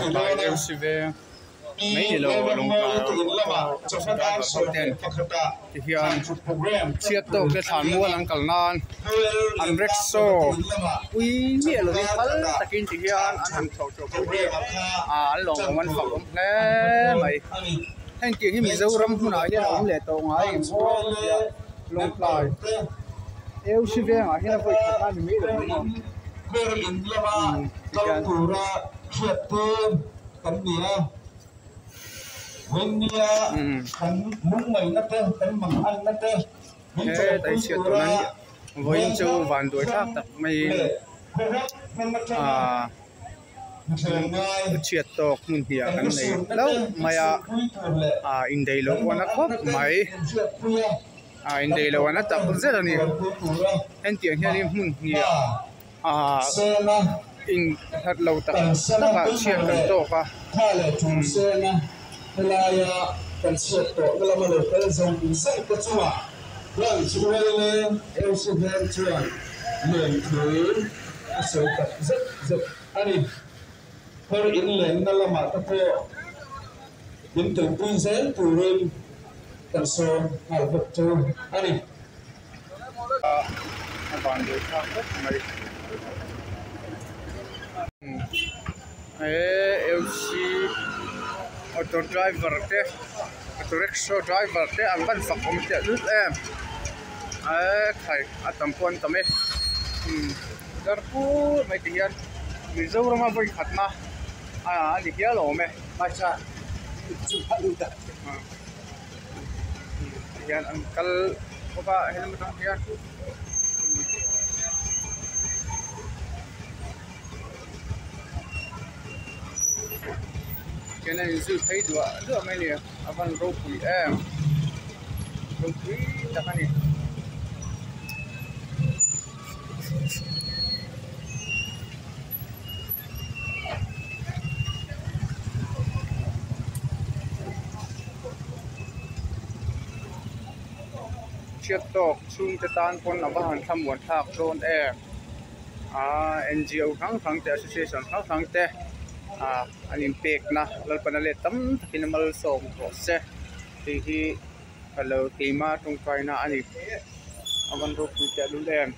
Lawngtlai deuh si ve mai ni lo Lawngtlai auto driver ho ten ti hian chhiat tawk te thlan mual an kal nan an rickshaw pui miah lovin phal takin ti hian an han thlawh chhuah pawh hi ah an lawmawm an fak awm hle mai heng tiang hi Mizoram hmunah hian a awm leh tawh ngai eng aw tia Lawngtlai eu si vengah hian a vawi khat na a ni mai lo maw umm ti hian. He chhiat tawh nan vawiin chu van duai thlak tak maiin aaa chhiat tawk hmun hnih ah kan nei hlauh mai a aaa indaih loh pawh a na khawp mai aaa indaih loh a na tak zet a ni hetiang hianin hmun hnih ah aaa in hlat lo tak tak ah chhiat kan tawk a. A sawi tak zet zet a ni. Phur in lenna lamah te pawh min tuipui zel turin kan sawm nghal bawk chu a ni. A van duh thlak khawp mai. He LC auto driver te auto rickshaw driver te an van fak awm teh lut em. Eee khai a tam pawh an tam e umm dar pur mai ti hian Mizorama vawi khatna a ni hial awm e ti hian an kal bawk a helmet atang hian. Khian a inzui phei duah duah mai a ni a van ropui em ropui tak a ni. Chhiat tawk chhungte tan pawn a va han thlamuan thlak dawn em. Aaa ngo hrang hrang te association hrang hrang te ah an inpekna lalpana let tam takin a malsawm rawh se tih hi ka lo keima tawngkaina a ni a van ropui teh lul em.